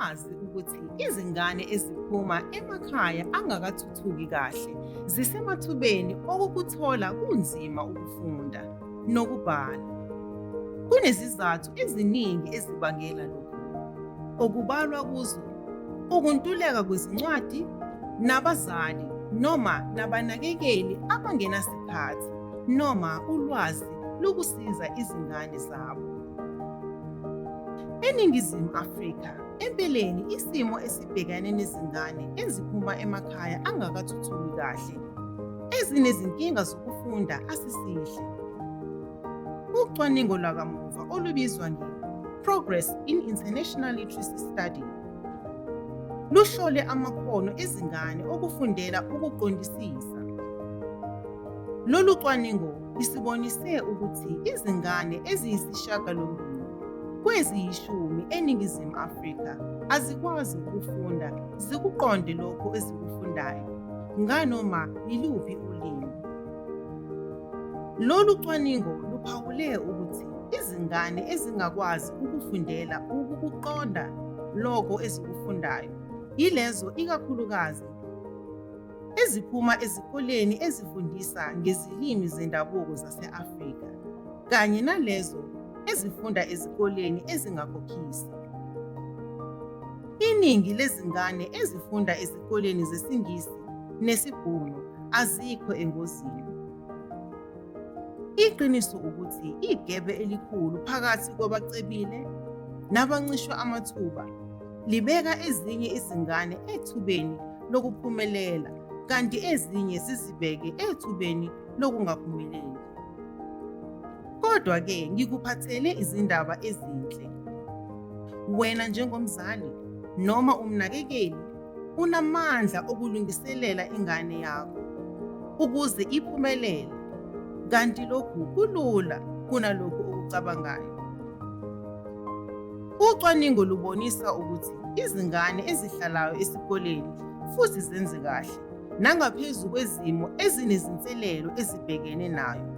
Wazi ukuthi izingane eziphuma emakhaya angakathuthuki kahle zisemathubeni okukuthola kunzima ukufunda nokubhala. Kunezizathu eziningi ezibangela lokhu, okubalwa kuzo ukuntuleka kwezincwadi nabazali noma nabanakekeli abangenasikhathi noma ulwazi lokusiza izingane zabo. ENingizimu Afrika, empeleni isimo esibhekane nezingane eziphuma emakhaya angakathuthuki kahle, ezinezinkinga zokufunda asisihle. Ucwaningo lwakamuva olubizwa nge-Progress in International Literacy Study luhlole amakhono ezingane okufundela ukuqondisisa. Lolu cwaningo lisibonise ukuthi izingane eziyisishiyagalombili kweziyishumi eNingizimu Afrika azikwazi ukufunda zikuqonde lokho ezikufundayo nganoma yiluphi ulimi. Lolu cwaningo luphawule ukuthi izingane ezingakwazi ukufundela ukukuqonda lokho ezikufundayo yilezo ikakhulukazi eziphuma ezikoleni ezifundisa ngezilimi zendabuko zase-Afrika kanye nalezo ezifunda ezikoleni ezingakhokhisi. Iningi lezingane ezifunda ezikoleni zesiNgisi nesiBhunu azikho engozini. Iqiniso ukuthi igebe elikhulu phakathi kwabacebile nabancishwe amathuba libeka ezinye izingane ethubeni lokuphumelela kanti ezinye zizibeke ethubeni lokungaphumeleli. Kodwa-ke ngikuphathele izindaba ezinhle. Wena njengomzali noma umnakekeli unamandla okulungiselela ingane yakho ukuze iphumelele, kanti lokhu kulula kunalokhu okucabangayo. Ucwaningo lubonisa ukuthi izingane ezihlalayo esikoleni futhi zenze kahle nangaphezu kwezimo ezinezinselelo ezibhekene nayo,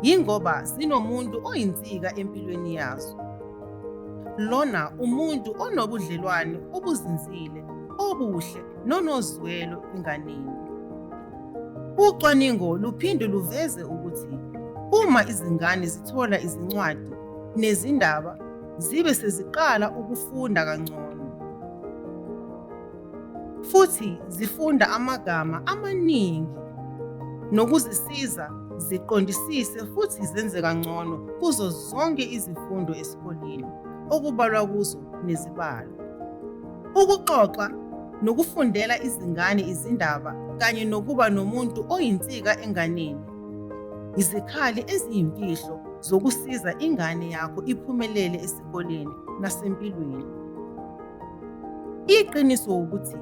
yingoba zinomuntu oyinsika empilweni yazo. Lona umuntu onobudlelwane obuzinzile, obuhle nonozwelo enganeni. Ucwaningo luphinde luveze ukuthi uma izingane zithola izincwadi nezindaba zibe seziqala ukufunda kangcono futhi zifunda amagama amaningi nokuzisiza ziqondisise futhi zenze kangcono kuzo zonke izifundo esikoleni okubalwa kuzo nezibalo. Ukuxoxa nokufundela izingane izindaba kanye nokuba nomuntu oyinsika enganeni izikhali eziyimfihlo zokusiza ingane yakho iphumelele esikoleni nasempilweni. Iqiniso ukuthi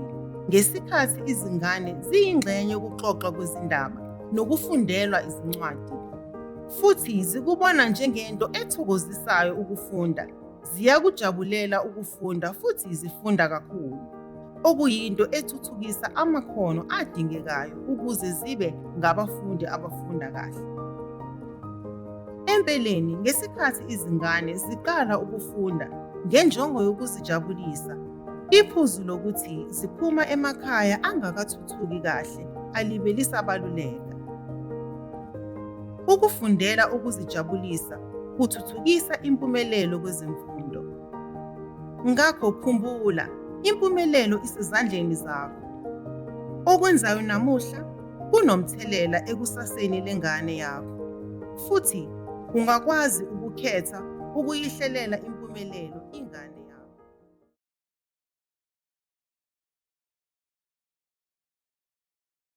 ngesikhathi izingane ziyingxenye yokuxoxwa kwezindaba nokufundelwa izincwadi futhi zikubona njengento ethokozisayo ukufunda, ziyakujabulela ukufunda futhi zifunda kakhulu, okuyinto ethuthukisa amakhono adingekayo ukuze zibe ngabafundi abafunda kahle. Empeleni, ngesikhathi izingane ziqala ukufunda ngenjongo yokuzijabulisa, iphuzu lokuthi ziphuma emakhaya angakathuthuki kahle alibe lisabaluleka. Ukufundela ukuzijabulisa kuthuthukisa impumelelo kwezemfundo. Ngakho khumbula, impumelelo isezandleni zakho. Okwenzayo namuhla kunomthelela ekusaseni lengane yakho, futhi ungakwazi ukukhetha ukuyihlelela impumelelo.